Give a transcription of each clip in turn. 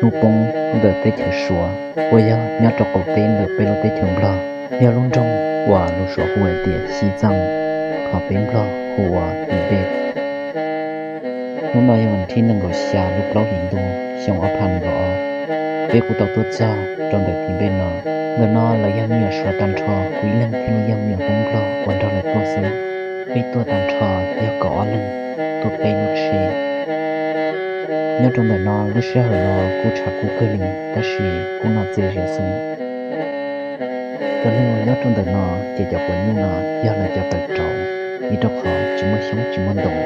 hnub poob ntawm teb chaws Suav uas yog nyob rau qaum teb ntawm peb lub teb chaws Nplog, yog lub nroog uas lus Suav hu hais tias Xi Txaas, hos peb Nplog hu ua Tibet. Hnub no yog vas thib nees nkaum xya lub plaub hlis ntuj xyoo ob phav nees nkaum ob, peb kuj tau tuaj txog rau ntawm Tibet no. Ntawm no lawv yog me nyuam suav tag nrho, kuv ib leeg thiaj li yog me nyuam Hmoob Nplog uas nrog lawv tuaj xwb. Peb tuaj tag nrho yog kaum ob leeg, tuaj peb lub tsheb. Nyob rau ntawm no lub sij hawm no kuj tshav kub kawg li, tab sis kuj noj txias zias xwb. Cov neeg uas nyob rau ntawm no ces cov quav nyuj no yog lawv cov tawm rauv, vim rau qhov tsis muaj xyoob tsis muaj ntoo.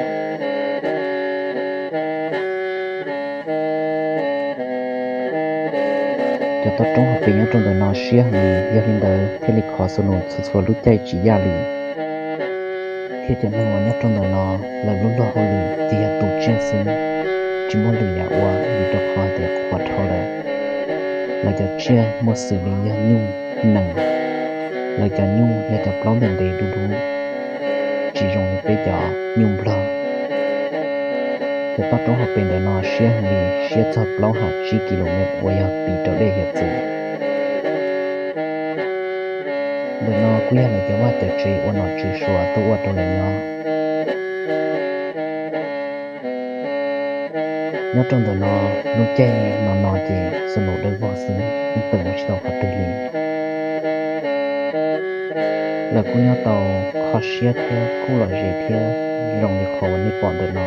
Cov toj roob hauv pes nyob rau ntawm no siab heev li, yog li ntawd thiaj li khov snow txhua txhua lub caij tsis yaj li. Thiab cov neeg uas nyob rau ntawm no, lawv lub luag hauj lwm ces yog tu tsiaj xwb, tsis muaj lwm yam ua, vim rau qhov tias qhuav dhau lawm. Lawv cov tsiaj muaj xws li yog nyuj, nees. Lawv cov nyuj yog cov plaub ntev ntev dub dub, tsis zoo li peb cov nyuj Nplog. Cov toj roob hauv pes ntawm no siab heev li, siab txog plaub ha tsib ki lo mev uas yog piv rau dej hiav txwv. Ntawm no kuj yog lawv cov vaj cov tsev uas nom tswv Suav tuaj ua rau lawv nyob. Nyob rau ntawm no, lub caij no no ces snow dawb vog xwb, yeej tawm mus tsis tau qhov twg li. Lawv kuj nyob tau kho siab thiab kuj lom zem thiab zoo li qhov uas nej pom ntawm no.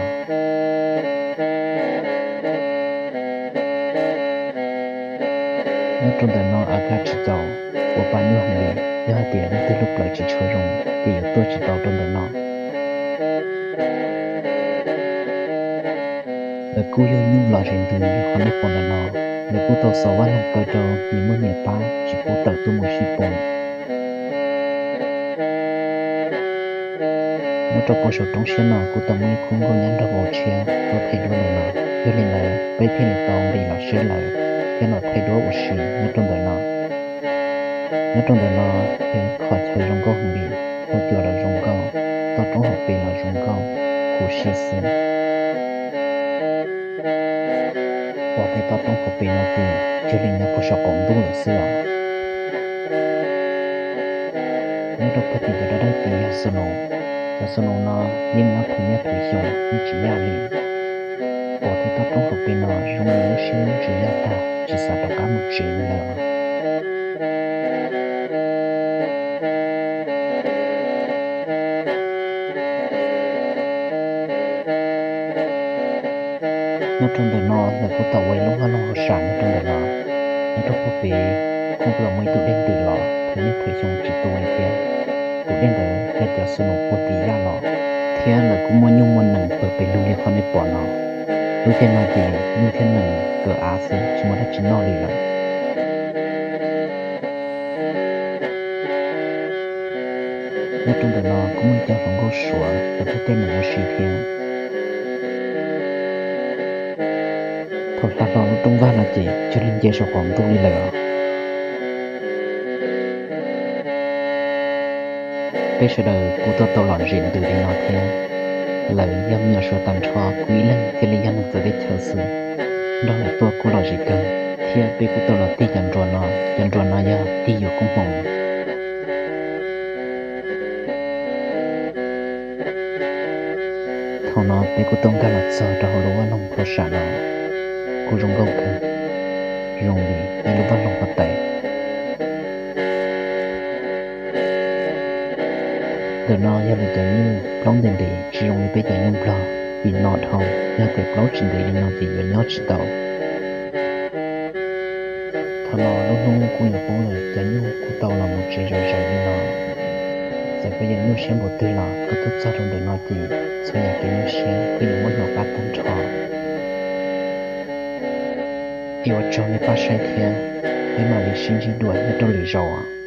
Nyob rau ntawm no a kaj tsis txaus, ua pa nyuaj heev li, yog hais tias leej twg lub plawv tsis tshua zoo ces yuav tuaj tsis tau rau ntawm no. Lawv kuj yug nyuj lom zem ntws li qhov nej pom ntawm no. Lawv kuj tau xov vaj loog kaw rau nyias muaj nyias pab tsis pub tawm tuaj mus sib pom. Nyob rau puag saum roob siab no kuj tau muaj ib khub nkauj nyab nrog vauv tshiab tuaj thaij duab ntawm no, yog li ntawd peb thiaj li tau nqis los saib lawv thiab los thaij duab ua si nyob rau ntawm no. Nyob rau ntawm no yog qhov chaw zoo nkauj heev li, huab cua los zoo nkauj, toj roob hauv pes los zoo nkauj, huv si xwb. Pom tej toj roob hauv pes no ces cuag li nyob puag saum qaum ntuj lawm xwb os. Nyob rau puag tim cov dab dawb tid yog snow, cov snow no yeej nyob thwm niaj thwm xyoo yeej tsis yaj li. Pom tej toj roob hauv pes no zoo li lub siab lub ntsws yaj tag tsis xav rov qab mus tsev li lawm. Nyob rau ntawm no lawv kuj tau ua ib lub vaj loog hauv sam nyob rau ntawm no. Nyob rau puag pem kuj tau muaj ib tug dej ntws los thwm niaj thwm xyoo tsis tu li thiab. Tus dej ntawd yog cov snow puag tim yaj los, thiab lawv kuj muaj nyuj muaj nees pawg pes lug li qhov nej pom no. Lub caij no ces nyuj thiab nees kawg av xwb tsis muaj dab tsi noj li lawm. Nyob rau ntawm no kuj muaj ib co hluas nkauj Suav los tuaj caij nees ua si thiab. Thaum hla hlo lub rooj vag no ces cuag li nce saum qaum ntuj li lawm os. Peb sawv daws kuj tuaj tau lom zem ntws li no thiab. Lawv yog me nyuam suav tag nrho, kuv ib leeg thiaj li yog neeg txawv teb chaws xwb. Nrog lawv tuaj kuj lom zem kawg, thiab peb kuj tau los tig cov nruas no, cov nruas no yog tig yuav koob hmoov. Thaum no peb kuj tau nkag los txog rau hauv lub vaj loog hauv sam no, kuj zoo nkauj kawg, zoo li ib lub vaj loog huab tais. Ntawm no yog lawv cov nyuj plaub ntev ntev, tsis zoo li peb cov nyuj nplog, vim no dhau, yog tias plaub tsis ntev li no ces yuav nyob tsis tau. Thaum no lub hnub kuj yuav poob lawm, cov nyuj kuj tau los mus tsev zawm zawm li no. Txawm koj yuav nyuaj siab npaum twg los koj tuaj txog rau ntawm no ces txhua yam kev nyuaj siab koj yuav muab hnov qab tag nrho. Es ua tsaug nej pab saib thiab, peb mam li sib ntsib dua nyob rau lwm zaus.